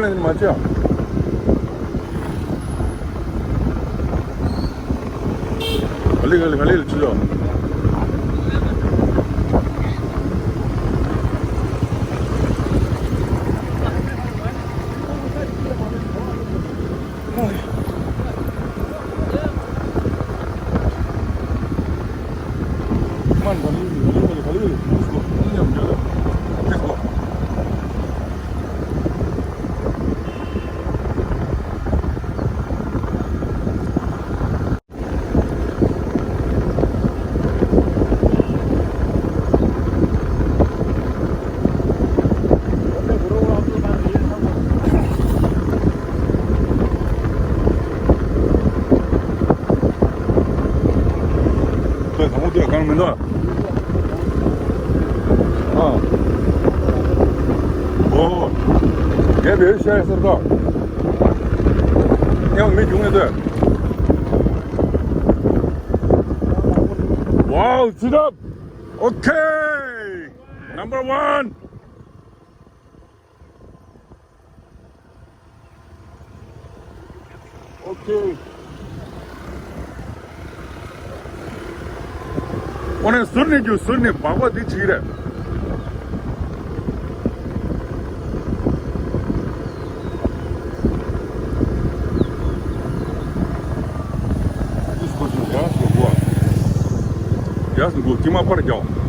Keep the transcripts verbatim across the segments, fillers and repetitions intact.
མ་བྱ། ག་ལེ་ག་ལེ་ག་ལེ་ལ་ཆུ་ཡོད། ཁོས་དང་པོ་དེ་གང་མི་འདུག་ཨ། ཨོ། ངས་བེད་ཤ་ཡ་སར་ཀ་ཡང་མི་བྱུང་ནས་ཟེར། Wow, sit up. Okay. Number one. Okay. ཨོ་ནས་ཟུར་ནས་རྒྱུ་ཟུར་ནས་སྦག་སྦག་འདི་བྱེད་ཀྱི་རེད། ཡ་སི་འགོ་ཀྱི་མ་པར་རྒྱག་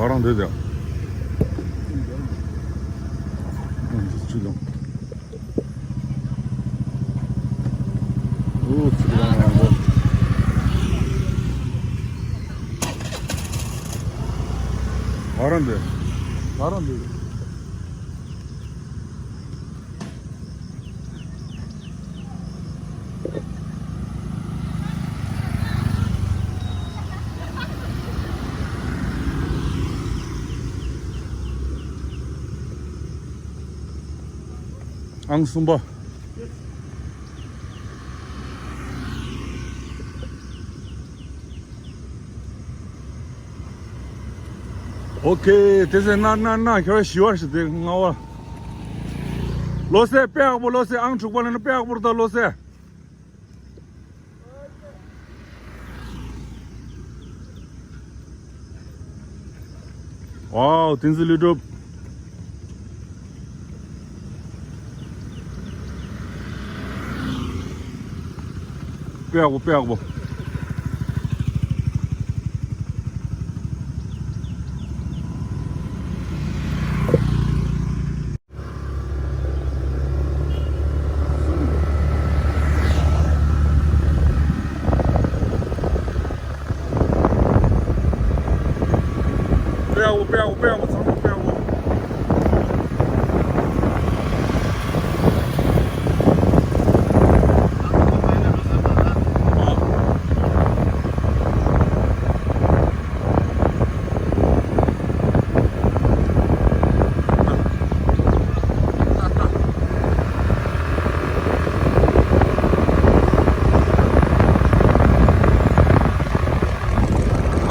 ང་རང་འདི་དང་། ཨ་འདི་ཆུ་དང་། ཨོ་ཚིག་རང་རང་གོ། ང་རང་འདི། ང་རང་འདི། ཨང་གསུམ་པ། ཨོ་ཁེ། དེ་ཚེ་ན་ན་ན་ཁྱོད་ཞི་བར་ཞི་དེ་ང་བ། བློ་གསལ་དཔེ་ཡག་པོ། བློ་གསལ་ཨང་དྲུག་པ་ལ་ནི་དཔེ་ཡག་པོ་རེད་ད་བློ་གསལ། ཝའོ། བསྟན་འཛིན་ཀླུ་སྒྲུབ། དཔེ་ཡག་པོ། དཔེ་ཡག་པོ། དཔེ་ཡག་པོ། དཔེ་ཡག་པོ། དཔེ་ཡག་པོ། ཚང་མ་དཔེ་ཡག་པོ།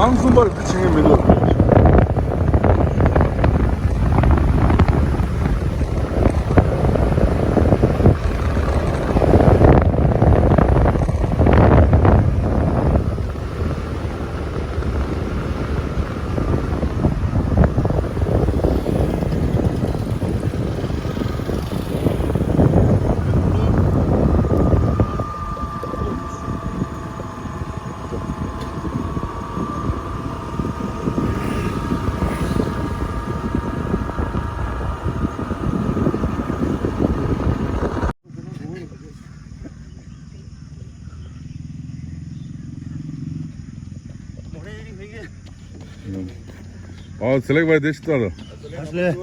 ཨང་གསུམ་པར་འདི་བྱེད་ངེས་མི་འདུག་ཨ་ཚེ་ལེགས་བ་དེ་ཤི་ཏོ། ཨ་ལེ།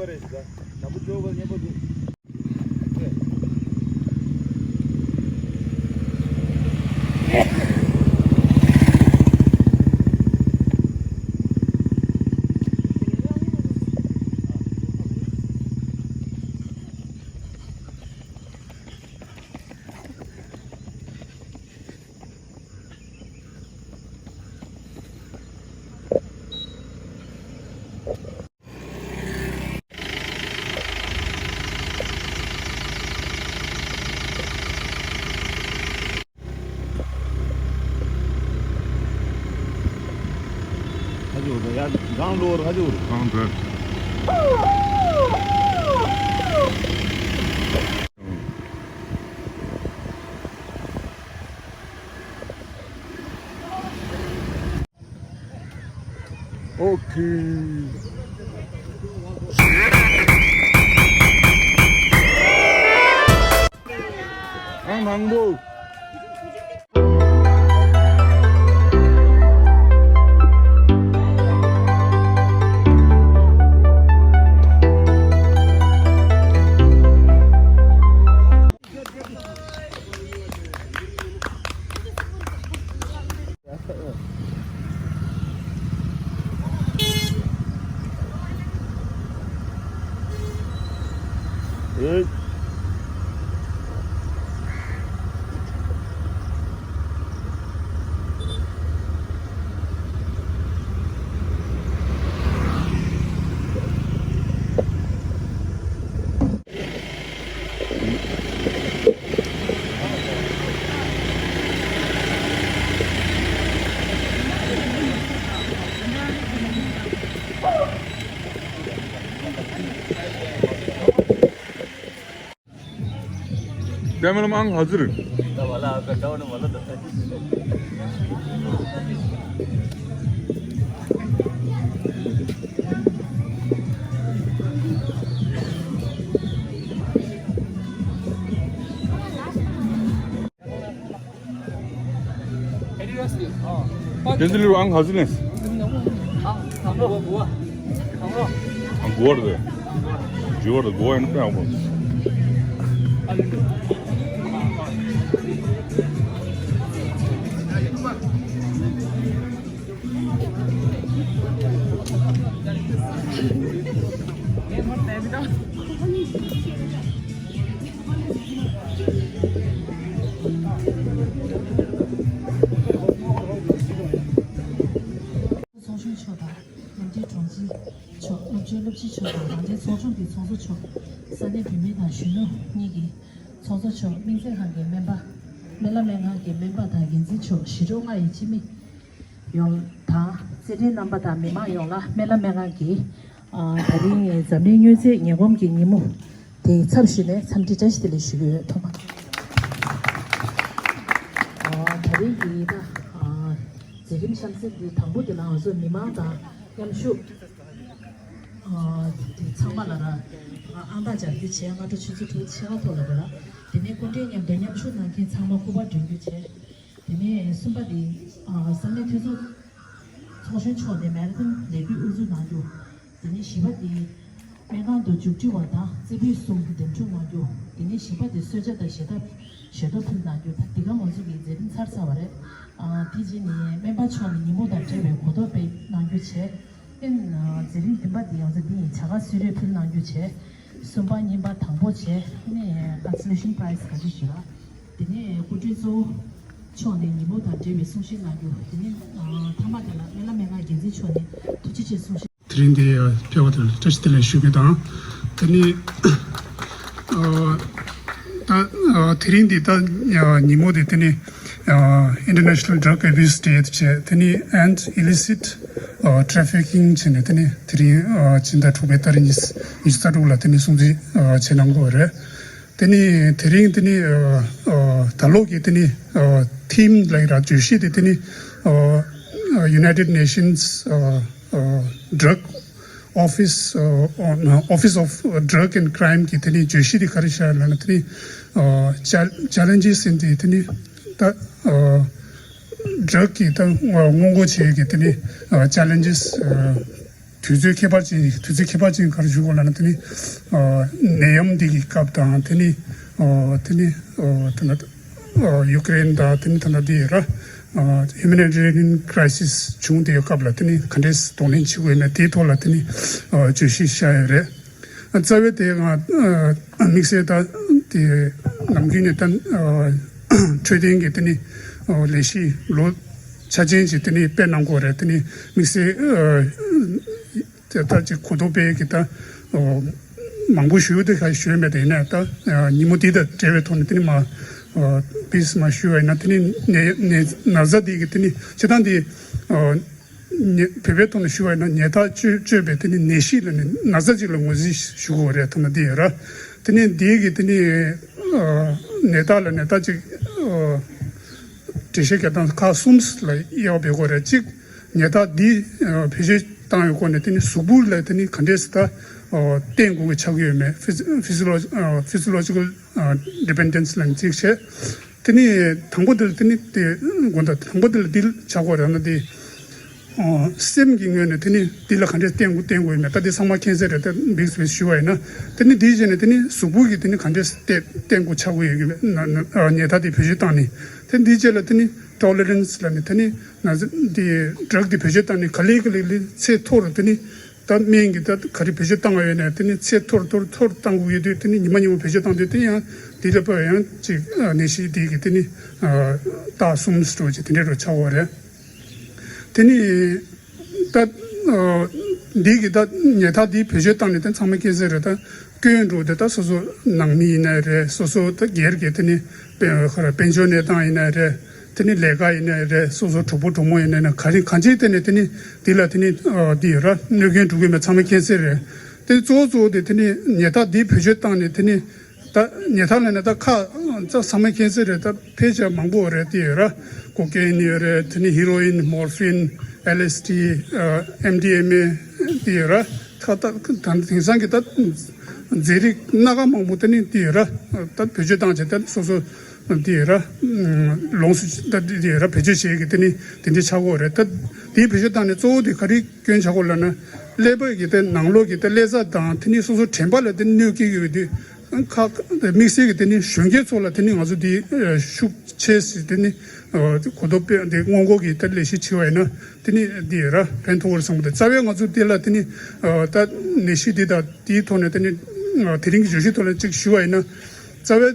ཡ། གང་འགྲོ་བར་ཧ་ཅང་རེད། གང་འགྲོ། ཨོ་ཁེ། ཨང་དང་པོ། ཏེ་མ་ལ་མང་ཧ་ཟིར། དེ་ཚོ་ལུས་ཨང་ག་ཚོད་ལེན། ཨང་གོ་བར་དུ། ཇི་བར་དུ་གོ་ཨེན་ཨང་གོ། ཚོགས་གཞོན་མཆོག་དང་། མཉམ་འབྲེལ་དྲུང་ཆེ་མཆོག་སློབ་ཆེན་སློབ་སྤྱི་མཆོག་དང་རང་བདེན་ཚོགས་ཆུང་གི་ཚོགས་གཙོ་མཆོག་ས་གནས་བུད་མེད་དང་གཞོན་ནུ་གཉིས་ཀྱི་ཚོགས་གཙོ་མཆོག་སྨན་རྩིས་ཁང་གི་སྨན་པ། སྨན་བླ་སྨན་ཁང་གི་སྨན་པ་དང་འགན་འཛིན་མཆོག་ཞི་ཀྲོའུ་ལྔ་ཡི་སྤྱི་མི་ཡོངས་དང་། རྩེད་འགྲན་རྣམ་པ་དང་མི་མང་ཡོངས་ལ་སྨན་བླ་སྨན་ཁང་གིས། ཨ། ད་རིང་འཛམ་གླིང་མྱོས་རྫས་ངན་གོམས་ཀྱི་ཉིན་མོ་དེའི་ཚབ་ཞུས་ནས་འཚམས་འདྲི་བཀྲ་ཤིས་བདེ་ལེགས་ཞུ་གི་ཡོད། ཐོག་མར། ཨ། ད་རིང་གི་ད། ཨ། མཛད་རིམ་གཤམ་གསལ་འདི་དང་པོ་དེ་ལ་ང་ཚོ་མི་མང་དང་མཉམ་ཞུགས། ཨ། དེ་ཚང་མ་ལ་ར། ཨ། ཨང་རྟགས་སྦྱར་རྒྱུ་བྱས། སྔ་དྲོ་ཆུ་ཚོད་དྲུག་ཕྱེད་ཀ་ཐོག་ལ་དེ་ལ། དེ་ནས་སྐུ་མགྲོན་མཉམ་དུ་མཉམ་ཞུགས་གནང་མཁན་ཚང་མ་སྐུ་པར་སྒྲོན་རྒྱུ་བྱས། དེ་ནས་གསུམ་པ་དེ། ཨ། ས་གནས་འཐུས་ཚོགས་ཚོགས་གཞོན་མཆོག་ནས་མེ་ར་ཐོན་ལས་འགུལ་དབུ་འཛུགས་གནང་རྒྱུ། དེ་ནས་བཞི་པ་དེ་སྨན་ཁང་དུ་མཇུག་སྒྲིལ་བ་དང་རྩེ་ཕུད་གསུམ་འདེམས་སྒྲུག་གནང་རྒྱུ། དེ་ནས་བཞི་པ་དེ་གསོལ་ཇ་དང་ཞལ་ཏ་ཞལ་ཏོག་ཕུལ་གནང་རྒྱུ། ད་འདི་ག་མང་ཚོགས་ཀྱི་མཛད་རིམ་ཚར་ཚར་བ་རེད། ཨ། དེ་རྗེས་ནས་སྨན་པ་མཆོག་ནས་ཉིན་མོ་དང་འབྲེལ་བའི་གོ་རྟོགས་སྤེལ་གནང་རྒྱུ་བྱས། ཨེ། མཛད་རིམ་བདུན་པ་དེ་ཡང་ཚེ་འདི་ཡི་བྱ་དགའ་གསོལ་རས་ཕུལ་གནང་རྒྱུ་བྱས། གསུམ་པ་གཉིས་པ་དང་པོ་བྱས་ནས་consolation prize ག་རེ་ཞུ་ལ། དེ་ནས་སྐུ་མགྲོན་གཙོ་བོ་མཆོག་ནས་ཉིན་མོ་དང་འབྲེལ་བའི་གསུང་བཤད་གནང་རྒྱུ། དེ་ནས། ཨ། མཐའ་མ་དེ་ལ་སྨན་བླ་སྨན་ཁང་འགན་འཛིན་མཆོག་ནས་ཐུགས་རྗེ་ཆེ་གསུང་བཤད། དེ་རིང་འདི་ཕེབས་པ་དེར་བཀྲ་ཤིས་བདེ་ལེགས་ཞུ་རྒྱུ་དང་། དེ་ནས། ཨ། ད། ཨ། དེ་རིང་འདི་ད་ཉིན་མོ་དེ་དེ་ནས། ཨ། International Drug Abuse Day བྱས། དེ་ནས་and illicit trafficking བྱས་ནས་དེ་ནས་དེ་རིང་། ཨ། སྤྱི་ཟླ་དྲུག་པའི་ཏ་རིག་ཉི་ཤུ་རྩ་དྲུག་ལ་དེ་ནས་སྲུང་བརྩི། ཨ། བྱེད་གནང་དགོས་པ་རེད། དེ་ནས་དེ་རིང་དེ་ནས། ཨ། ཨ། ད་ལོ་གི་དེ་ནས། ཨ། theme ལབ་ཡ་ར་བརྗོད་གཞི་དེ་དེ་ནས། ཨ། ཨ། United Nations Drug Office, Office of Drug and Crime གི་དེ་ནས་བརྗོད་གཞི་དེ་ག་རེ་བཞག་ལབ་ན། དེ་ནས། ཨ། Chal- Challenges in the དེ་ནས་ད། ཨ། drug གི་ད་སྔོན་འགོག་བྱེད་ཡས་ཀྱི་དེ་ནས། ཨ། challenges དུས་ཚོད་ཁྱད་པར་ཅན། དུས་ཚོད་ཁྱད་པར་ཅན་ག་རེ་ཞུ་དགོས་ལབ་ན། དེ་ནི། ཨ། ནད་ཡམས་འདི་གི་སྐབས་དང་། དེ་ནི། ཨ། དེ་ནི། ཨ། ད་ལྟ། ཨ། ཡུ་ཀེ་རེན་དང་དེ་ནི་ད་ལྟ་འདི་ར། ཨ། humanitarian crisis བྱུང་དེའི་སྐབས་ལ་དེ་ནི་ག་འདྲས་གདོང་ལེན་བྱེད་དགོས་མེད་དེའི་ཐོག་ལ་དེ་ནི། ཨ། བརྗོད་གཞི་བཞག་ཡོད་རེད། རྩ་བའི་དེ་ང་། ཨ། དམིགས་བསལ་ད་དེ་ནམ་རྒྱུན་ནས་ད། ཨ། འཕྲོད་བསྟེན་གྱི་དེ་ནི། ཨ། ལས་གཞི་ལོ་ཆ་ཅན་ཅིག་དེ་ནི་སྤེལ་གནང་དགོས་རེད། དེ་ནི་དམིགས་བསལ། ཨ། དེ་ལྟར་ཅིག་གོ་རྟོགས་སྤེལ་གྱི་ད། ཨ། མང་པོ་ཞུ་དེ་ག་ཞུ་མེད། དེ་ཡིན་ན་ད། ཨ། ཉིན་མོ་འདི་དང་འབྲེལ་བའི་ཐོག་ནས་དེ་ནི་མ། ཨ། པིས་མ་ཞུ་བ་ཡིན་ན། དེ་ནི་ནད་ནད་ན་ཚ་འདི་གི་དེ་ནི་སྤྱིར་བཏང་དེ། ཨ། ཉེ་བོད་པའི་ཐོག་ནས་ཞུ་བ་ཡིན་ན་ཉལ་ཐ་སྤྱོད་སྤྱོད་པའི་དེ་ནི་ནད་གཞི་ལ་ནི་ན་ཚ་ཅིག་ལ་ངོས་འཛིན་ཞུ་དགོས་རེད། ཐ་ན་འདི་ཡོད་ར། དེ་ནི་འདི་གི་དེ་ནི་ཨ་ནད་རྟགས་ལ་ནད་རྟགས་ཅིག་ཨ་འགྲེལ་བཤད་རྒྱག་སྟངས་ཁག་གསུམ་ལ་དབྱེ་བ་འབྱེད་དགོས་རེད། གཅིག་ཉལ་ཐ་འདི་ཨ་བེད་སྤྱོད་བཏང་ཡོད་སྐོར་ནས་དེ་ནི་གཟུགས་པོ་ལ་དེ་ནི་ག་འདྲས་སེ་ད་ཨ་བརྟེན་དགོས་ཀྱི་ཆགས་ཀྱི་ཡོད་མེད། ཕི་ཕི་སི་ལོ་ཨ་ཕི་སི་ལོ་ཇི་ཀལ་ཨ་ཌི་པེན་ཌེན་སི་ལ་ནི་གཅིག་བྱས། དེ་ནི་དང་པོ་དེ་ལ་དེ་ནི་དེ་དགོངས་དག་དང་པོ་དེ་ལ་འདི་ཆགས་དགོས་རེད་ན་དེ། ཨོ། སེམས་ཀྱི་ངོས་ནས་དེ་ནི་འདི་ལ་ག་འདྲས་བརྟེན་དགོས་བརྟེན་དགོས་ཡོད་མེད། ད་འདི་ཚང་མ་མཁྱེན་གསལ་རེད། ད་འབིགས་སུ་ཞུ་བ་ཡིན་ན། དེ་ནི་འདིའི་རྗེས་ནས་དེ་ནི་གཟུགས་པོ་གིས་དེ་ནི་ག་འདྲས་བརྟེན་བརྟེན་དགོས་ཆགས་དགོས་ཡོད་ཀྱི་མེད་ན་ན་ཨ་ཉལ་ཐ་དེ་བེད་སྤྱོད་བཏང་ནས། དེ་འདིའི་རྗེས་ལ་དེ་ནི་ཊོ་ལེ་རན་སི་ལ་ནི་དེ་ནི་ན་ཚ་འདི་ཌྲག་དེ་བེད་སྤྱོད་བཏང་ནས་ག་ལེ་ག་ལེ་ག་ལེ་ཚད་མཐོ་རུ་དེ་ནི་ད་སྨན་གྱི་ད་ག་རེ་བེད་སྤྱོད་བཏང་བ་ཡོད་ན་དེ་ནི་ཚད་མཐོ་རུ་མཐོ་རུ་མཐོ་རུ་བཏང་དགོས་ཡོད་དུས། དེ་ནི་ཉི་མ་ཉི་མ་བེད་སྤྱོད་བཏང་དུས་དེ་ཡང་དེ་ལ་ཕར་ཡང་ཅིག་ཨ་ནད་གཞི་འདི་གི་དེ་ནི་ཨ་རྟགས་གསུམ་འགྲོ་ཅིག་དེ་འདྲས་རུ་ཆགས་པ་རེད། དེ་ནི་ད་ཨ་འདི་གི་ད་ཉལ་ཐ་འདི་བེད་སྤྱོད་བཏང་ནས་ད་ཚང་མ་མཁྱེན་གསལ་རེད། ད་སྐྱོན་འགྲོ་དེ་ད་སོ་སོ་ནང་མི་ཡིན་ནའི་རེད། སོ་སོ་ད་སྒེར་གྱི་དེ་ནི་དཔལ་དཔལ་འབྱོར་གནས་སྟངས་ཡིན་ནའི་རེད། དེ་ནི་ལས་ཀ་ཡིན་ནའི་རེད། སོ་སོ་གྲོགས་པོ་གྲོགས་མོ་ཡིན་ནའི་ན་ག་རེ་གང་ཅིའི་ཐད་ནས་དེ་ནི་འདི་ལ་དེ་ནི་ཨ་འདི་ཡོད་ར་གནོད་སྐྱོན་འགྲོ་གི་མེད་ཚང་མ་མཁྱེན་གསལ་རེད། དེ་གཙོ་བོ་གཙོ་བོ་དེ་དེ་ནི་ཉལ་ཐ་འདི་བེད་སྤྱོད་བཏང་ནས་དེ་ནི་ད་ཉལ་ཐ་ལ་ནི་ད་ཁ་ཚང་མ་མཁྱེན་གསལ་རེད། ད་ཕལ་ཆེར་མང་པོ་རེད། དེ་ཡོད་ར་ཀོ་ཀེན་ཡོད་རེད། དེ་ནི་ཧི་རོ་ཨིན། མོར་ཕིན། ཨེལ་ཨེས་ཌི། ཨ་ཨེམ་ཌི་ཨེམ་ཨེ། དེ་ཡོད་ར། ད་ད་ད་དེང་སང་གི་ད་རྫས་རིགས་སྣ་ཁ་མང་པོ་དེ་ནི་དེ་ཡོད་ར། ད་བེད་སྤྱོད་བཏང་བྱས་ད་སོ་སོ་དེ་ཡོད་ར། ལོངས་སུ་ད་དེ་ཡོད་ར་བེད་སྤྱོད་བྱེད་ཀྱི་དེ་ནི་དེ་འདྲ་ཆགས་ཀྱི་ཡོད་རེད། ད་དེའི་བེད་སྤྱོད་བཏང་ནས་གཙོ་བོ་དེ་ག་རེ་སྐྱོན་ཆགས་ཀྱི་ཡོད་ལབ་ན། ཀླད་པ་གི་དེ་ནང་ལོགས་ཀྱི་དེ་ཀླད་རྩ་དང་དེ་ནི་སོ་སོ་དྲན་པ་ལ་དེ་གནོད་སྐྱེལ་གྱི་ཡོད་དུས། ཁ་དམིགས་བསལ་གྱི་དེ་ནི་གཞོན་སྐྱེས་ཚོ་ལ་དེ་ནི་ང་ཚོ་དེ་ཤུགས་ཆེ་སྲིད། དེ་ནི་གོ་རྟོགས་སྤེལ་དེ་སྔོན་འགོག་གི་ད་ལས་གཞི་བྱེད་པ་ཡིན་ན་དེ་ནི་འདི་ཡོད་ར་ཕན་ཐོགས་རེད་བསམ་གི་འདུག་རྩ་བའི་ང་ཚོ་དེ་ལ་དེ་ནི་ད་ནད་གཞི་འདི་དང་དེའི་ཐོག་ནས་དེ་ནི་དེ་རིང་གི་བརྗོད་གཞི་ཐོག་ནས་ཅིག་ཞུ་བ་ཡིན་ན། རྩ་བའི་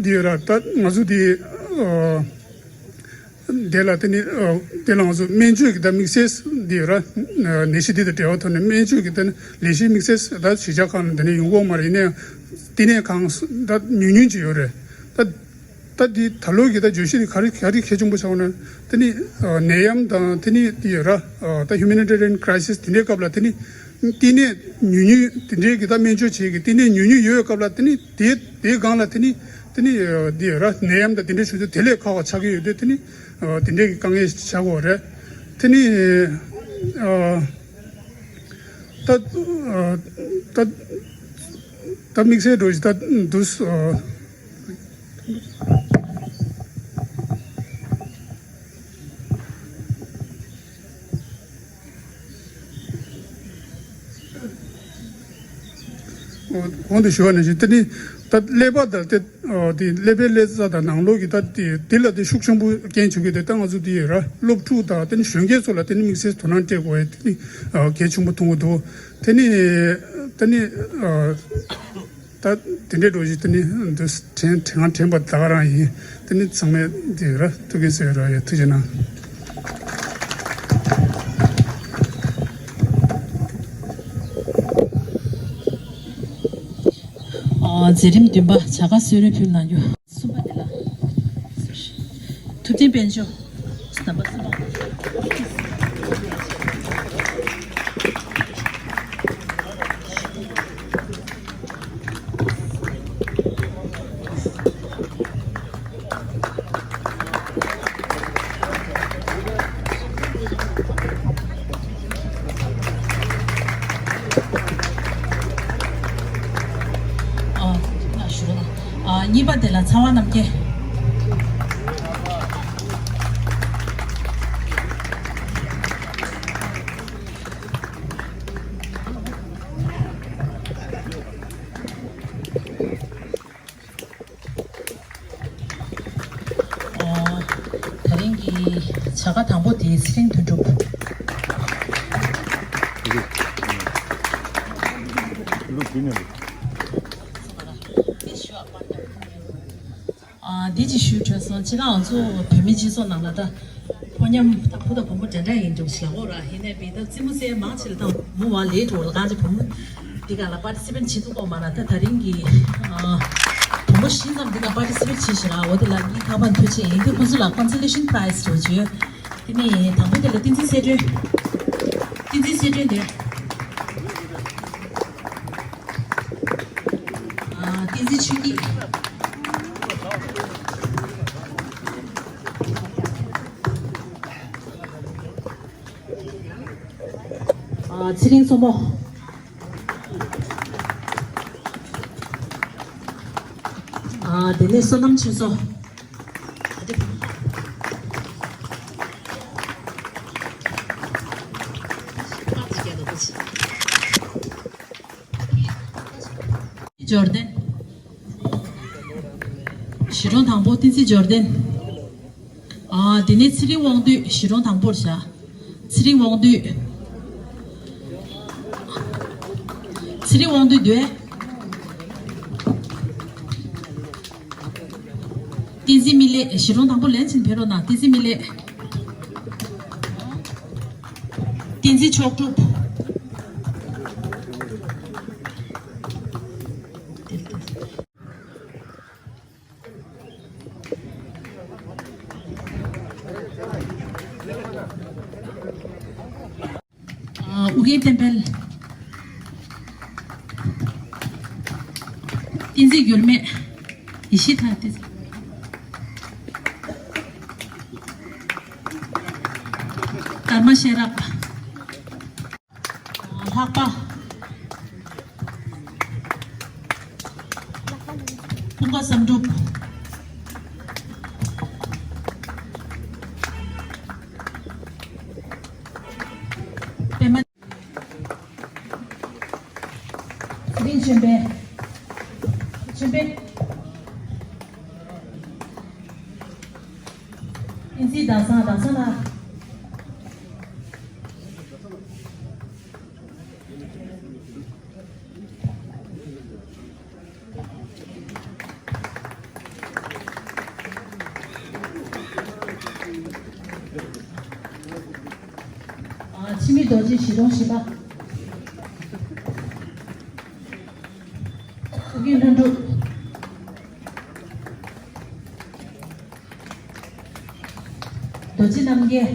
འདི་ཡོད་ར་ད་ང་ཚོ་དེ། དེ་ལ་དེ་ནི་ཨ་དེ་ལ་ང་ཚོ་སྨན་བཅོས་ཀྱི་ད་དམིགས་བསལ་འདི་ཡོད་ར། ཨ་ནད་གཞི་འདི་དང་འབྲེལ་བ་ཐོག་ནས་སྨན་བཅོས་ཀྱི་ད་ལས་གཞི་དམིགས་བསལ་ད་གཞིས་ཆགས་ཁག་ནང་དེ་ནས་ཡོང་གི་ཡོད་མ་རེད། ཡིན་ན་ཡང་བསྟི་གནས་ཁང་ད་ཉུང་ཉུང་ཅིག་ཡོད་རེད། ད་ད་འདི་ད་ལོ་གི་ད་བརྗོད་གཞི་འདི་ག་རེ་ག་རེ་གལ་ཆེན་པོ་ཆགས་ན། དེ་ནི་ཨ་ནད་ཡམས་དང་དེ་ནི་འདི་ཡོད་ར། ཨ་ད་ཧིའུ་མེ་ནི་ཊེ་རི་ཡན་ཀྲའི་སིས་དེ་འདྲའི་སྐབས་ལ་དེ་ནི་བསྟི་གནས་ཉུང་ཉུང་དེ་འདྲའི་གི་ད་སྨན་བཅོས་བྱེད་ཀྱི་བསྟི་གནས་ཉུང་ཉུང་ཡོད་སྐབས་ལ་དེ་ནི་དེ་དེའི་སྒང་ལ་དེ་ནི་དེ་ནི་འདི་ཡོད་ར་ནད་ཡམས་དང་དེ་འདྲའི་བྱུང་དུས་དེ་ལས་ཁག་པ་ཆགས་ཀྱི་ཡོད་དུས། དེ་ནི་དེ་འདྲའི་གི་དཀའ་ངལ་ཞིག་ཆགས་ཀྱི་ཡོད་རེད། དེ་ནི་ད་ད་ད་དམིགས་བསལ་འགྲོ་ཞིག་ད་འདུག་གོང་དུ་ཞུ་བ་ནང་བཞིན་དེ་ནི་ད་ཀླད་པ་དང་དེ་དེ་ཀླད་པའི་ཀླད་རྩ་དང་ནང་ལོགས་ཀྱི་ད་དེ་དེ་ལ་དེ་ཤུགས་ཆེན་པོ་རྐྱེན་བྱུང་གི་དེ་ད་ང་ཚོ་དེ་ཡོད་ར་སློབ་ཕྲུག་དང་དེ་ནི་གཞོན་སྐྱེས་ཚོ་ལ་དེ་ནི་དམིགས་བསལ་དོ་སྣང་སྤྲད་དགོས་ཡ་དེ་ནི་གལ་ཆེན་པོ་མཐོང་གི་འདུག་དེ་ནི་དེ་ནི་ད་དེ་འདྲའི་འགྲོ་གཞི་དེ་ནི་འདི་དྲན་དྲན་དྲན་པ་ད་ག་རང་ཡིན། དེ་ནི་ཚང་མས་འདི་ར་ཐུགས་ཀྱི་སེ་ར་ཡ་ཐུགས་རྗེ་གནང་། ཨ་མཛད་རིམ་བདུན་པ་བྱ་དགའ་གསོལ་རས་ཕུལ་གནང་རྒྱུ། གསུམ་པ་དེ་ལ། ཐུབ་བསྟན་དཔལ་འབྱོར། རྣམ་པ་གསུམ་པ། ཨ། ང་ཞུ་རོགས། ཨ། གཉིས་པ་དེ་ལ་ཚ་བ་རྣམ་རྒྱལ། ཨ། ད་རིང་གི་བྱ་དགའ་དང་པོ་དེ་ཚེ་རིང་དོན་གྲུབ། ཨ། འདི་ཅིག་ཞུས་དྲན་སོང་། སྤྱིར་ང་ཚོ་བོད་མི་སྤྱི་ཚོགས་ནང་ལ་ད་ཕོ་མཉམ་ད་བུ་དང་བུ་མོ་འདྲ་འདྲ་ཡིན་འགྲོ་ཞིག་ལ་འོ་ར། ཡིན་ནའི་བི་ད་རྩེད་མོ་རྩེ་མང་ཆེ་ལ་ད་བུ་མོ་བ་ལས་འགྲོ་ལ་གང་ཅི་བུ་མོ་འདི་ག་ལ་པར་ཊི་སི་པེཊ་བྱེད་ཐུབ་པ་མ་ར། ད་ད་རིང་གི་ཨ་བུ་མོ་བཞི་ཙམ་འདི་ག་པར་ཊི་སི་པེཊ་བྱེད་ཞིག་ར། འོ་དེ་ལ་ངའི་ཁ་པར་ཐུགས་རྗེ་ཆེ། ཡིན་དུས་ཁོང་ཚོ་ལ་ཀོན་སོ་ལེ་ཤན་པ་རའི་ཛི་འགྲོ་བྱོས། དེ་ནས་དང་པོ་དེ་ལ་བསྟན་འཛིན་གསལ་སྒྲོན། བསྟན་འཛིན་གསལ་སྒྲོན་དེ། ཨ། བསྟན་འཛིན་ཆོས་སྐྱིད། ཨ། ཚེ་རིང་མཚོ་མོ། ཨ། དེ་ནས་བསོད་ནམས་ཆོས་མཚོ། འབྱོར་ལྡན། གཞིས་གྲོང་དང་པོ་བསྟན་འཛིན་འབྱོར་ལྡན། ཨ། དེ་ནས་ཚེ་རིང་དབང་འདུས། གཞིས་གྲོང་དང་པོར་བཞག་ཚེ་རིང་དབང་འདུས། ཚེ་རིང་དབང་འདུས་འདུས། བསྟན་འཛིན་སྨིན་ལེགས། གཞིས་གྲོང་དང་པོ་ལན་གཅིག་ཕེབས་རོགས་གནང་། བསྟན་འཛིན་སྨིན་ལེགས། བསྟན་འཛིན་མཆོག་གྲུབ། ཨ། ཨུ་རྒྱན་བསྟན་འཕེལ། བསྟན་འཛིན་འགྱུར་མེད། ཡེ་ཤེས་ཐར་ཏེ། ཀརྨ་ཤེས་རབ། ལྷག་པ། ཀུན་དགའ་བསམ་གྲུབ། པད་མ། ཚེ་རིང་ཆོས་འཕེལ། ཆོས་འཕེལ། བསྟན་འཛིན་ཟླ་བཟང་། ཟླ་བཟང་ལགས། ཨ། འཆི་མེད་རྡོ་རྗེ། གཞིས་གྲོང་བཞི་པ། ཨུ་རྒྱན་ལྷུན་གྲུབ། རྡོ་རྗེ་རྣམ་རྒྱལ།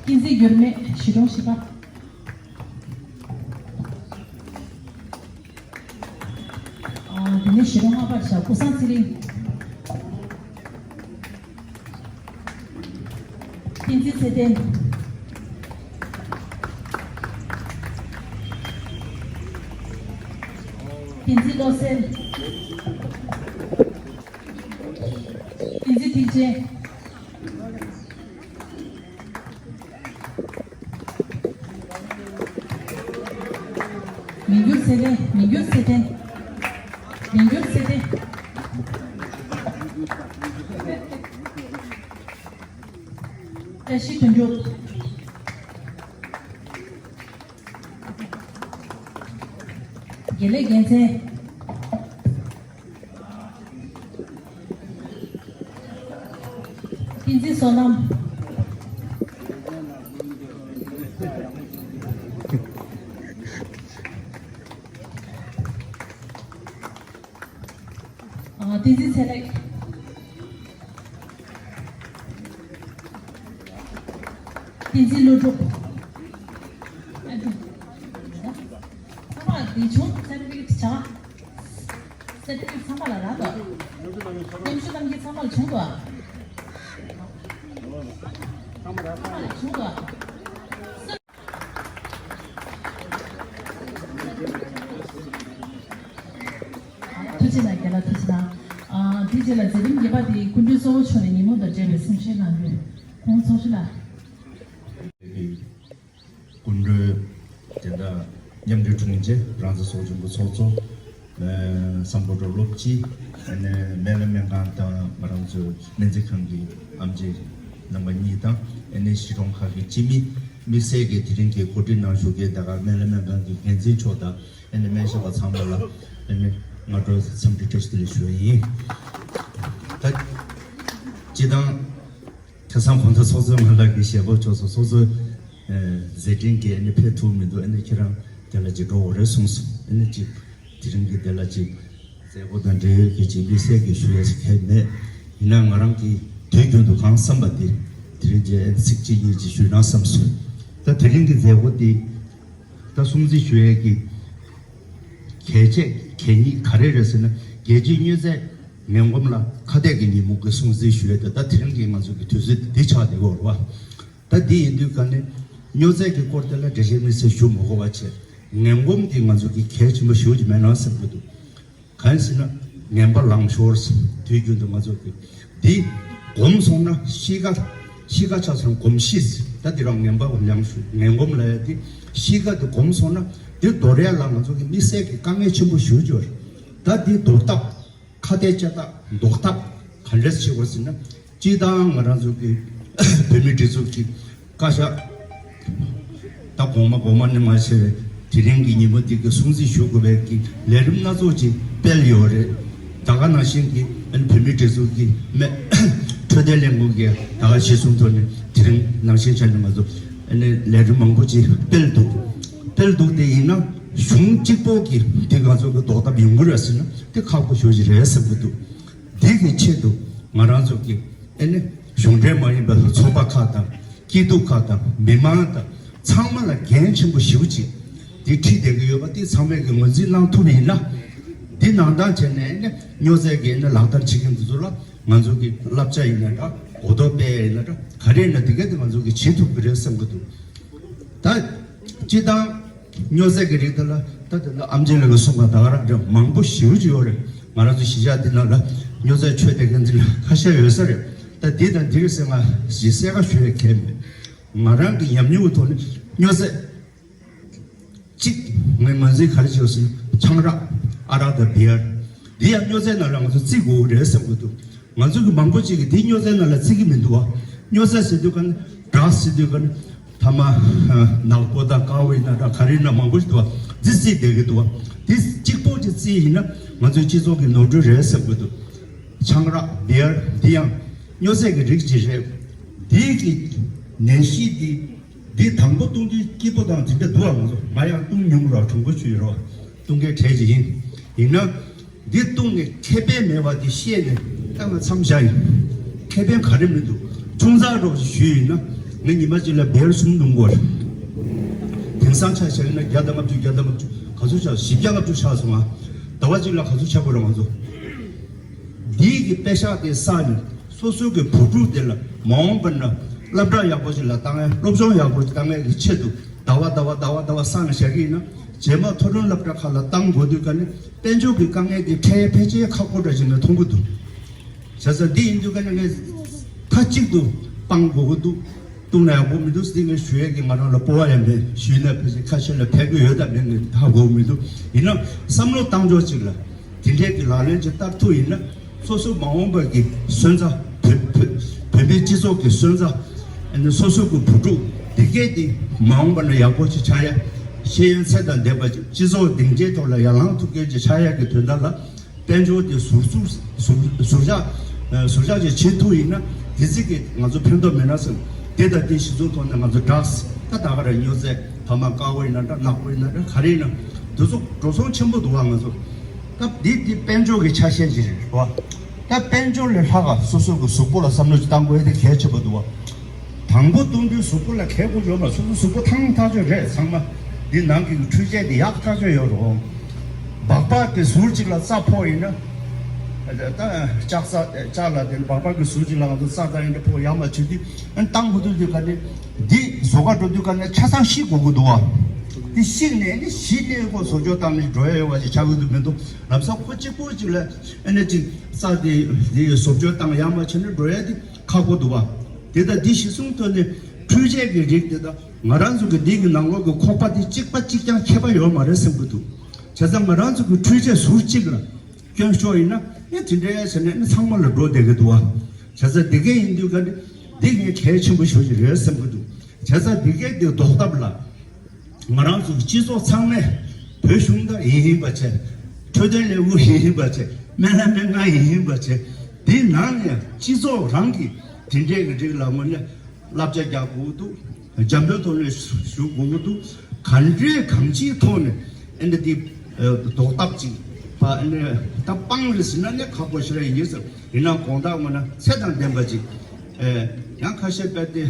བསྟན་འཛིན་འགྱུར་མེད། གཞིས་གྲོང་བཞི་པ། ཨ། དེ་ནས་གཞིས་གྲོང་ལྔ་པར་བཞག་ཀུན་བཟང་ཚེ་རིང་། བསྟན་འཛིན་ཚེ་བརྟན། བསྟན་འཛིན་བློ་གསལ། བསྟན་འཛིན་ཐེག་ཆེན། མི་འགྱུར་ཚེ་བརྟན། མི་འགྱུར་ཚེ་བརྟན། མི་འགྱུར་ཚེ་བརྟན། བཀྲ་ཤིས་དོན་གྲུབ། དགེ་ལེགས་རྒྱལ་མཚན། བསྟན་འཛིན་བསོད་ནམས། ཨ། བསྟན་འཛིན་ཚེ་ལེགས། བསྟན་འཛིན་ཀླུ་སྒྲུབ། ཨ། ཚང་མ་འདི་བྱུང་། སེར་ཊི་ཕི་ཀེཊ་བྱ། སེར་ཊི་ཕི་ཀེཊ་ཚང་མ་ལ་རག་འདུག་མཉམ་ཞུགས་གནང་མཁན་ཚང་མ་ལ་བྱུང་འདུག་ཚང་མ་ལ་བྱུང་འདུག་ཐུགས་རྗེ་གནང་། རྒན་ལགས་ཐུགས་རྗེ་གནང་། ཨ། དེའི་རྗེས་ལ་མཛད་རིམ་བརྒྱད་པ་དེ་སྐུ་མགྲོན་གཙོ་བོ་མཆོག་ནས་ཉིན་མོ་དང་འབྲེལ་བའི་གསུང་བཤད་གནང་རྒྱུ། ཁོང་ཚོགས་གཞི་ལ། སྐུ་མགྲོན་དེ་འདྲ་མཉམ་འབྲེལ་དྲུང་ཆེ། རང་བཙན་ཚོགས་ཆུང་གི་ཚོགས་གཙོ། ཨ། སམ་བྷོ་ཊ་སློབ་སྤྱི། ཨ་ནི་སྨན་བླ་སྨན་ཁང་དང་ང་རང་ཚོའི་སྨན་རྩིས་ཁང་གི་ཨེམ་ཆི་རྣམ་པ་གཉིས་དང་། ཨ་ནི་གཞིས་གྲོང་ཁག་གི་སྤྱི་མི། དམིགས་བསལ་གྱིས་དེ་རིང་གི་གོ་སྒྲིག་གནང་བཞུགས་མཁན་དེ་ག་སྨན་བླ་སྨན་ཁང་གི་འགན་འཛིན་མཆོག་དང་། ཨ་ནི་སྨན་ཞབས་པ་ཚང་མ་ལ་ཨ་ནི་སྔ་དྲོ་འཚམས་འདྲི་བཀྲ་ཤིས་བདེ་ལེགས་ཞུ་བ་ཡིན། ད་སྤྱི་བཏང་ཁ་སང་གོང་ས་ཚོགས་གཙོ་མ་ལགས་ཀྱི་ཞལ་པར་ཕྱོགས་སུ་ཚོགས་གཙོའི་མཛད་འཕྲིན་གྱིས་ཨ་ནི་ཕེབས་ཐུབ་མི་འདུག་ཨ་ནི་ཁྱེད་རང་དེ་ལ་ཅིག་འགྲོ་དགོས་རེད་གསུངས་སོང་། ཨ་ནི་ཅིག་དེ་རིང་གི་དེ་ལ་ཅིག་མཛད་སྒོ་དང་འབྲེལ་ཡོད་ཀྱི་ཅིག་དམིགས་བསལ་གྱི་ཞུ་ཡས་གང་ཡང་མེད། ཡིན་ན་ང་རང་གིས་དུས་རྒྱུན་དུ་གང་བསམ་པ་དེ་དེ་རིང་རྗེས་ཚིག་གཅིག་གཉིས་ཅིག་ཞུས་ན་བསམ་སོང་། ད་དེ་རིང་གི་མཛད་སྒོ་འདི་ད་སྲུང་བརྩི་ཞུ་ཡས་ཀྱི་གལ་ཆེ་གལ་གནད་ག་རེ་རེད་ཟེར་ན། རྒྱལ་སྤྱིའི་སྨྱོ་རྫས་ངན་གོམས་ལ་ཁ་གཏད་ཀྱི་ཉིན་མོ་གི་སྲུང་བརྩི་ཞུ་ཡས་དེ་ད་དེ་རིང་གི་ང་ཚོ་གི་དུས་ཚོད་འདི་ཆགས་བསྡད་ཡོད་རེད་བ། ད་འདི་ཡིན་དུས་ག་ནས་སྨྱོ་རྫས་ཀྱི་སྐོར་དེ་ལ་འགྲེལ་བཤད་དམིགས་བསལ་ཞུ་མ་དགོས་པ་བྱས། ངན་གོམས་འདི་ང་ཚོ་གི་གལ་ཆེན་པོ་ཞེ་པོ་ཅིག་མེད་ན་བསམ་གྱི་འདུག་གང་ཡིན་ཟེར་ན་ངན་པ་ལངས་ཤོར། དུས་རྒྱུན་དུ་ང་ཚོ་གི་འདི་གོམས་སོང་ན་གཤིས་ཀ་གཤིས་ཀ་ཆ་ཚང་གོམས་གཤིས། ད་འདི་རང་ངན་པ་ལངས་ཤོར། ངན་གོམས་ལ་ཡ་འདི་གཤིས་ཀ་འདི་གོམས་སོང་ན་འདི་དོར་ཡ་ལ་ང་ཚོ་གི་དམིགས་བསལ་གྱི་དཀའ་ངལ་ཆེན་པོ་ཞེ་པོ་ཅིག་ཡོད་རེད། ད་འདི་ཟློག་ཐབས། ཁ་གཏད་བཅག་ཐབས་ཟློག་ཐབས་ག་འདྲས་བྱེད་དགོས་ཟེར་ན། སྤྱིར་བཏང་ང་རང་ཚོ་གི་བོད་མི་སྒྲིག་འཛུགས་ཀྱི་བཀའ་ཤག་ད་གོང་མ་གོང་མ་ནས་མར་བྱས་པའི་དེ་རིང་གི་ཉིན་མོ་འདི་གི་སྲུང་བརྩི་ཞུ་དགོས་པའི་གི་ལས་རིམ་སྣ་ཚོགས་ཅིག་སྤེལ་ཡོད་རེད། ད་ག་ནང་བཞིན་གྱི་ཨ་ནི་བོད་མི་སྒྲིག་འཛུགས་ཀྱི་སྨན་འཕྲོད་བསྟེན་ལས་ཁུངས་ཀྱིས་ད་ག་གཞི་བཟུང་ཐོག་ནས་དེ་རིང་ནང་བཞིན་བྱས་ནས་ང་ཚོ་ཨ་ནི་ལས་རིམ་མང་པོ་ཅིག་སྤེལ་འདུག་སྤེལ་འདུག་དེ་ཡིན་ན་གཞུང་གཅིག་པོ་གི་འདི་ང་ཚོ་གི་ཟློག་ཐབས་ཡོང་གི་རེད་ཟེར་ན་དེ་ཁག་པོ་ཞེ་པོ་ཅིག་རེད་བསམ་གྱི་འདུག་འདི་གི་ཆེད་དུ་ང་རང་ཚོ་གི་ཨེ་ནི་གཞུང་འབྲེལ་མ་ཡིན་པའི་ཚོགས་པ་ཁག་དང་སྐྱིད་སྡུག་ཁག་དང་མི་མང་དང་ཚང་མ་ལ་འགན་ཆེན་པོ་ཞེ་པོ་ཅིག་འདི་འཁྲི་བསྡད་ཀྱི་ཡོད་པ་འདི་ཚང་མས་ཀྱི་ངོས་འཛིན་གནང་ཐུབ་ཡིན་ན། འདི་ནང་ལྟར་བྱས་ནས་ཨེ་ནི་སྨྱོ་རྫས་ཀྱི་ཨེ་ནི་ལག་བསྟར་བྱེད་མཁན་འདི་ཚོ་ལ་ང་ཚོ་གི་བསླབ་བྱ་ཡིན་ན་འདྲ། གོ་རྟོགས་སྤེལ་ཡ་ཡིན་ན་འདྲ། ག་རེ་ཡིན་ན་འདི་གས་འདི་ང་ཚོ་གི་བྱེད་ཐུབ་ཀྱི་རེད་བསམ་གྱི་འདུག་ད་སྤྱིར་བཏང་། སྨྱོ་རྫས་ཀྱི་རིགས་དེ་ལ་ད་དེ་ལ་ཨམ་ཆི་ལགས་ཀྱིས་གསུངས་པ་ད་ག་རང་འདྲ་མང་པོ་ཞེ་པོ་ཅིག་ཡོད་རེད། ང་རང་ཚོ་གཞིས་ཆགས་འདི་ནང་ལ་སྨྱོ་རྫས་མཆོད་བསྡད་མཁན་འདི་ལ་ཁ་ཤས་ཡོད་ས་རེད། ད་འདི་དང་འདི་རེད་ཟེར་ང་ཞིག་གསལ་ཁ་ཞུ་ཡས་གལ་མེད། ང་རང་གི་ཉམས་མྱོང་གི་ཐོག་ནས་སྨྱོ་རྫས་གཅིག་ངས་ངོས་འཛིན་ག་རེ་བྱས་ཟེར་ན་ཆང་རག་ཨ་རག་དང་བི་ཡར། འདི་ཡང་སྨྱོ་རྫས་ནང་ལ་ང་ཚོ་བརྩི་དགོས་ཀྱི་རེད་བསམ་གྱི་འདུག་ང་ཚོ་གི་མང་པོ་ཅིག་གིས་འདི་སྨྱོ་རྫས་ནང་ལ་བརྩི་གི་མི་འདུག་བ། སྨྱོ་རྫས་ཟེར་དུས་ག་ནི་ཌག་སི་ཟེར་དུས་ག་ནི་ཐ་མག་ནག་པོ་དང་དཀར་པོ་ཡིན་ན་འདྲ། ག་རེ་ཡིན་ན་མང་པོ་ཞིག་འདུག་བ། འདི་བརྩིས་བསྡད་ཀྱི་འདུག་བ། འདི་གཅིག་པོ་ཅིག་བརྩིས་ཡིན་ན་ང་ཚོའི་སྤྱི་ཚོགས་ཀྱི་ནོར་འཁྲུལ་རེད་བསམ་གྱི་འདུག་ཆང་རག་བི་ཡར་འདི་ཡང་སྨྱོ་རྫས་ཀྱི་རིགས་ཅིག་རེད། འདི་གི་ནད་གཞི་འདི། འདི་དང་པོ་བཏུང་དུས་སྐྱིད་པོ་དང་དེ་འདྲ་འདུག་བ། ང་ཚོ་ང་ཡང་བཏུང་མྱོང་ར། གྲོང་པ་ཆུ་ཡོད་ར། བཏུང་མཁན་གྲས་ཅིག་ཡིན། ཡིན་ན། འདི་བཏུང་ནས་ཁེ་ཕན་མེད་པ་འདི་ཤེས་ནས་ད་ང་མཚམས་བཞག་ཡིན། ཁེ་ཕན་ག་རེ་མི་འདུག་ཆུང་ཙག་རོགས་ཞུས་ཡིན་ན་ངས་ཉི་མ་གཅིག་ལ་བེར་གསུམ་བཏུང་དགོས་རེད། དེང་སང་ཆ་བཞག་ན་བརྒྱ་དང་ལྔ་བཅུ་བརྒྱ་དང་ལྔ་བཅུ་ག་ཚོད་ཆགས། བཞི་བརྒྱ་ལྔ་བཅུ་ཆགས་སོང་ང་། ཟླ་བ་གཅིག་ལ་ག་ཚོད་ཆགས་དགོས་རེད་ང་ཚོ། འདིའི་གི་པེ་ཤག་དེ་བསགས་ནས་སོ་སོའི་གི་བུ་ཕྲུག་དེ་ལ་མ་འོངས་པ་ན་སློབ་གྲྭ་ཡག་པོ་ཞིག་ལ་བཏང་ཡ། སློབ་སྦྱོང་ཡག་པོ་ཞིག་བཏང་ཡ་གི་ཆེད་དུ་ཟླ་བ་ཟླ་བ་ཟླ་བ་ཟླ་བ་བསགས་ནས་བཞག་གི་ཡིན་ན། རྗེས་མ་མཐོ་རིམ་སློབ་གྲྭ་ཁག་ལ་བཏང་དགོས་དུས་ག་ནས་དཔལ་འབྱོར་གྱི་དཀའ་ངལ་དེ་འཕྲད་ཡ་ཕལ་ཆེར་ཁག་པོ་འདྲ་ཞིག་ནས་མཐོང་གི་འདུག་བྱས་ཙང་འདི་ཡིན་དུས་ག་ནས་ངས་མཐའ་གཅིག་ཏུ་སྤང་དགོས་ཀྱི་འདུག་བཏུང་ན་ཡག་པོ་མི་འདུག་ཟེར་ངས་ཞུ་ཡས་ཀྱི་ང་རང་ལ་སྤོབས་པ་ཡང་མེད། ཞུས་ན་ཕལ་ཆེར་ཁ་ཤས་ལ་ཕན་གྱི་ཡོད་དམ་མེད་ངས་ཧ་གོ་མི་འདུག་ཡིན་ན་བསམ་བློ་བཏང་ཕྱོགས་གཅིག་ལ་དེ་འདྲའི་གི་ལག་ལེན་ཅིག་བསྟར་ཐུབ་ཡིན་ན། སོ་སོ་མ་འོངས་པ་གི་སོན་རྩ། བོད་བོད་བོད་མིའི་སྤྱི་ཚོགས་ཀྱི་སོན་རྩ། ཨ་ནི་སོ་སོ་གི་བུ་ཕྲུག་འདི་གས་དེ་མ་འོངས་པ་ན་ཡག་པོ་ཅིག་ཆགས་ཡ། ཤེས་ཡོན་ཚད་དང་ལྡན་པ་ཅིག་སྤྱི་ཚོགས་སྡིངས་ཆའི་ཐོག་ལ་ཡར་ལངས་ཐུབ་མཁན་ཅིག་ཆགས་ཡ་གི་དོན་དག་ལ། དཔལ་འབྱོར་དེ་ཟུར་ཟུར་ཟུར་ཟུར་བཞག་ཨ་ཟུར་བཞག་ཅིག་བྱེད་ཐུབ་ཡིན་ན་དེ་ཚིག་གིས་ང་ཚོ་ཕན་ཐོགས་མེད་ན་བསམ། དེ་དང་དེ་གཞི་བཟུང་ཐོག་ནས་ང་ཚོ་ཌག་སི་ད་ད་ག་རང་སྨྱོ་རྫས་ཐ་མག་དཀར་པོ་ཡིན་ན་འདྲ། ནག་པོ་ཡིན་ན་འདྲ། ག་རེ་ཡིན་ན་དེ་ཚོ་འགྲོ་སོང་ཆེན་པོ་འདུག་བ། ང་ཚོ་སྐབས་འདི་འདི་དཔལ་འབྱོར་གྱི་ཆ་ཤས་ཅིག་རེད་བ། ད་དཔལ་འབྱོར་ལས་ལྷག་ག་སོ་སོ་གི་གཟུགས་པོ་ལ་བསམ་བློ་ཅིག་བཏང་དགོས་དེ་གལ་ཆེན་པོ་འདུག་བ། དང་པོ་བཏུང་དུས་གཟུགས་པོ་ལ་གལ་དགོས་ཡོད་མ། སོ་སོ་གཟུགས་པོ་ཐང་ཐག་ཆོད་རེད་ཚང་མ། འདི་ནང་གི་འཕྲུལ་ཆས་འདི་ཡག་ཐག་ཆོད་ཡོད་རེད། སྦག་སྦག་གི་ཟུར་གཅིག་ལ་རྩྭ་ཕོག་ཡིན་ན། ད་ལྕགས་རྩྭ་ལྕགས་ལ་དེ་སྦག་སྦག་གི་ཟུར་གཅིག་ལ་ང་ཚོ་རྩྭ་ད་ཡིན་འདྲ་ཕོག་ཡག་མ་བྱེད་དུས་ཨ་ནི་བཏང་དགོས་དུས་དུས་ག་ནས་འདི་བཟོ་ག་འགྲོ་དུས་ག་ནས་ཆ་ཚང་བཤིག་དགོས་ཀྱི་འདུག་བ། འདི་བཤིག་ནས་ནི་གཞི་ནས་ཁོ་བཟོ་བཅོས་བཏང་ནས་འགྲོ་ཡ་ཡོད་པ་ཞིག་ཆགས་ཀྱི་འདུག་མི་འདུག་ལམ་སང་ཁོ་གཅིག་པོ་གཅིག་ལ་ཨ་ནི་ཅིག་རྩྭ་དེ་དེ་བཟོ་བཅོས་བཏང་ཡག་མ་བྱས་ནས་འགྲོ་ཡ་དེ་ཁག་པོ་འདུག་བ། དེ་ལྟར་འདི་གཞི་བཟུང་ཐོག་ནས་འཕྲུལ་ཆས་ཀྱི་རིགས་དེ་དང་ང་རང་ཚོ་གི་འདི་གི་ནང་ལོགས་ཀྱི་ཁོག་པ་དེ་གཅིག་པ་གཅིག་རྐྱང་ཁྱད་པར་ཡོད་མ་རེད་བསམ་གྱི་འདུག་བྱས་ཙང་ང་རང་ཚོ་གི་འཕྲུལ་ཆས་ཟུར་གཅིག་ལ་སྐྱོན་ཤོར་ཡིན་ན་ཨེ་དེ་འདྲའི་ཟེར་ནས་ཨེ་ཚང་མ་ལ་འགྲོ་བསྡད་ཀྱི་འདུག་བ། བྱས་ཙང་འདི་གས་ཡིན་དུས་ག་འདི་འདི་ངས་གལ་ཆེན་པོ་ཞེ་པོ་ཅིག་རེད་བསམ་གྱི་འདུག་བྱས་ཙང་འདི་གས་འདི་ཟློག་ཐབས་ལ་ང་རང་ཚོ་གི་སྤྱི་ཚོགས་ཚང་མས་བོད་གཞུང་དང་ཡིན་ཡིན་པ་བྱས། འཕྲོད་བསྟེན་ལས་ཁུངས་ཡིན་ཡིན་པ་བྱས། སྨན་བླ་སྨན་ཁང་ཡིན་ཡིན་པ་བྱས། འདི་ནང་ནས་སྤྱི་ཚོགས་རང་གི་དེ་འདྲའི་གི་རིགས་ལ་དངོས་གནས་བསླབ་བྱ་རྒྱག་དགོས་འདུག་འཇམ་པོའི་ཐོག་ནས་ཞུ་དགོས་ཀྱི་འདུག་ག་འདྲའི་གང་ཅིའི་ཐོག་ནས་ཨེ་འདྲ་དེ་ཟློག་ཐབས་ཅིག་ པ་ནི་ད་སྤང་རེད་ཟེར་ན་ནི་ཁག་པོ་ཞེ་དྲག་ཡིན་ཟེར། ཡིན་ན་དགོངས་དག་ངོ་ན་ཚད་དང་ལྡན་པ་ཅིག་ཨེ། ཡང་ཁ་ཤས་དཔེ་དེ་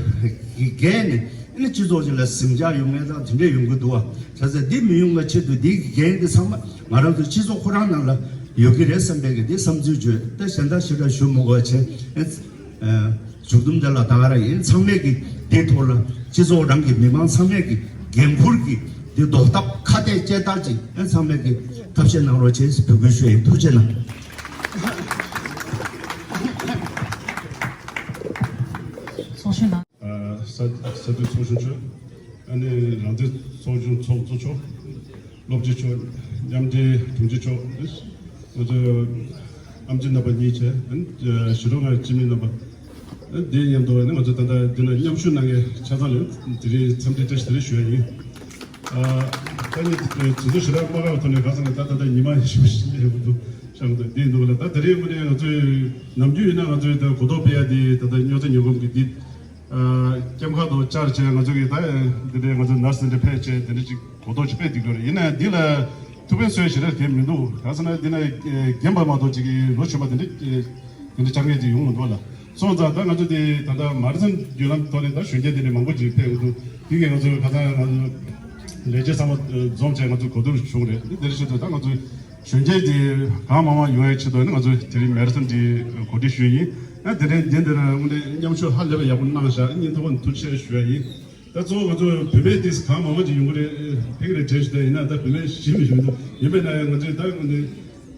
གི་འགན་ནི་ནི་སྤྱི་ཚོགས་ཅིག་ལ་ཟིང་ཆ་ཡོང་ངེས་དང་དེ་འདྲས་ཡོང་གི་འདུག་བ། བྱས་ཙང་འདི་མི་ཡོང་བའི་ཆེད་དུ་འདི་གི་འགན་འདི་ཚང་མ་ང་རང་ཚོ་སྤྱི་ཚོགས་ཁོ་རང་ནང་ལ་ཡོད་ཀྱི་རེད་བསམ་པའི་གི་འདི་བསམ་ཚུལ་བརྗོད་དེ་གཞན་དག་ཞེ་དྲག་ཞུ་མི་དགོས་པ་བྱས། མཇུག་སྡོམ་དེ་ལ་ད་ག་རང་ཡིན། ཚང་མས་ཀྱི་དེའི་ཐོག་ལ་སྤྱི་ཚོགས་རང་གི་མི་མང་ཚང་མས་ཀྱི་འགན་འཁུར་གྱི་དེ་ཟློག་ཐབས་ཁ་གཏད་བཅས་ལྟར་གྱི་ཨེ་ཚང་མས་ཀྱི་ཐབས་ཤེས་གནང་རོགས་བྱེད་ཟེར་འབོད་སྐུལ་ཞུ་ཡིན། ཐུགས་རྗེ་གནང་། ཚོགས་གཞོན་དང་། ས་ས་འཐུས་ཚོགས་གཞོན་མཆོག་ཨ་ནི་རང་བདེན་ཚོགས་ཆུང་ཚོགས་གཙོ་མཆོག་སློབ་སྤྱི་མཆོག་མཉམ་འབྲེལ་དྲུང་ཆེ་མཆོག་ང་ཚོ་ཨེམ་ཆི་རྣམ་པ་གཉིས་བྱས། ཨ་ནི་ཞི་ལོ་ང་སྤྱི་མི་རྣམ་པ། ཨ་ནི་དེ་མཉམ་དུ་ཨ་ནི་ང་ཚོ་ད་ལྟ་འདི་ན་མཉམ་ཞུགས་གནང་མཁན་ཆ་ཚང་ལ་དེ་རིང་འཚམས་འདྲི་བཀྲ་ཤིས་བདེ་ལེགས་ཞུ་ཡ་ཡིན། ཨ་ད་ནི་དུས་ཚོད་ཞེ་དྲག་མ་ཁག་པའི་ཐོག་ནས་ག་ཚོད་ན་ད་ད་ལྟ་ཉི་མ་ཞེ་པོ་ཞིག་ལས་འདུག་ཤག་འདུག་འདི་འདུག་ལ། ད་དེ་རིང་དངོས་གནས་ང་ཚོས་ནམ་རྒྱུན་ཡིན་ན་ང་ཚོས་ད་གོ་རྟོགས་སྤེལ་ཡ་དེ་ད་ལྟ་རྙོག་དྲ་ཉོ་སྒོམ་གྱི་འདི། ཨ་སྐྱབས་ཁང་དུ་བཅར་བྱས་ང་ཚོ་གིས་ད་འདི་འདྲའི་ང་ཚོ་ནར་སི་འདི་འདྲ་ཕེབས་བྱས་འདི་འདྲ་ཅིག་གོ་རྟོགས་ཅིག་སྤེལ་བསྡད་ཀྱི་ཡོད་རེད། ཡིན་ན་འདི་ལ་ཐུགས་ཕན་གསོས་ཞེ་དྲག་དེ་མི་འདུག་ག་ཟེར་ན་འདི་ན་རྒན་པ་མ་གཏོགས་ཅིག་གིས་ལོ་ཆུང་བ་འདི་འདྲ་འདི་འདྲ་བཅར་མཁན་ཅིག་ཡོང་མི་འདུག་ལ། སོང་ཙང་ད་ང་ཚོ་འདི་ད་ལྟ་མ་ར་ཐོན་བརྒྱུད་ལམ་ཐོག་ནས་ད་གཞོན་སྐྱེས་འདི་འདྲ་མང་པོ་ཅིག་ཕེབས་ཡོང་འདུག་འདི་གས་ང་ཚོ་ཁ་སང་ང་ཚོ་ལས་བྱེད་ཚང་མ་འཛོམས་བྱས་ང་ཚོ་གོ་བསྡུར་བྱུང་རེད། འདི་འདིར་ཆེད་དུ་ད་ང་ཚོ་གཞོན་སྐྱེས་དེ་གང་མང་མང་ཡོང་ཡའི་ཆེད་དུ་ནི་ང་ཚོས་དེ་རིང་མེ་ར་ཐོན་འདི་གོ་སྒྲིག་ཞུས་ཡིན། ཨ་དེ་རིང་འདི་འདིར་དངོས་གནས་མཉམ་ཞུགས་ཧ་ལས་པ་ཡག་པོ་གནང་བཞག་སྙིང་ཐག་པ་ནས་ཐུགས་རྗེ་ཆེ་ཞུ་ཡ་ཡིན། ད་གཙོ་བོ་ང་ཚོ་བུད་མེད་དེ་གང་མང་མང་ཅིག་ཡོང་གི་རེད། ཕེབས་ཀྱི་རེད་དྲན་ཞུ་ད་ཡིན་ན་ད་བུད་མེད་གཞི་མི་ཞུ་མི་འདུག་ཡིན་པས་ན་ཡང་ང་ཚོས་ད་དངོས་གནས་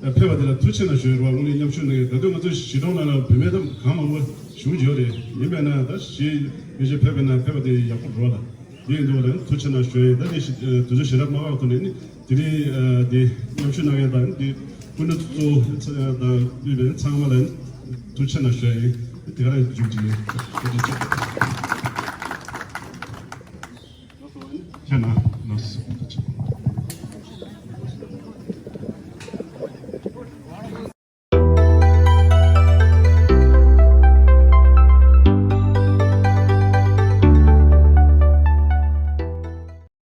ཕེབས་པ་དེ་ལ་ཐུགས་རྗེ་ཆེ་གནང་ཞུ་ཡ་རེད་བ། དངོས་གནས་མཉམ་ཞུགས་གནང་ཡ་ད་དུང་ང་ཚོ་གཞིས་གྲོང་ནང་ལ་བུད་མེད་ད་གང་མང་པོ་ཞུ་གི་ཡོད་རེད། ཡིན་པས་ན་ད་གཞིས་མི་ཞིག་ཕེབས་པས་ན་ཕེབས་པ་དེ་ཡག་པོ་རེད་བ་ལ། དེ་ཡིན་དུས་ལ་ཐུགས་རྗེ་གནང་ཞུ་ཡིན། ད་དེ་ཞི་དུས་ཚོད་ཞེ་དྲག་མ་ཁག་ཐོག་ནས་ནི་དེ་རིང་དེ་མཉམ་ཞུགས་གནང་མཁན་དང་དེ་སྐུ་མགྲོན་གཙོ་བོ་དང་དབུས་པའི་ཚང་མ་ལ་ཐུགས་རྗེ་གནང་ཞུ་ཡིན། དེ་ག་རང་མཇུག་སྒྲིལ་ཡིན། ཐུགས་རྗེ་ཆེ། ཁྱེད་ན་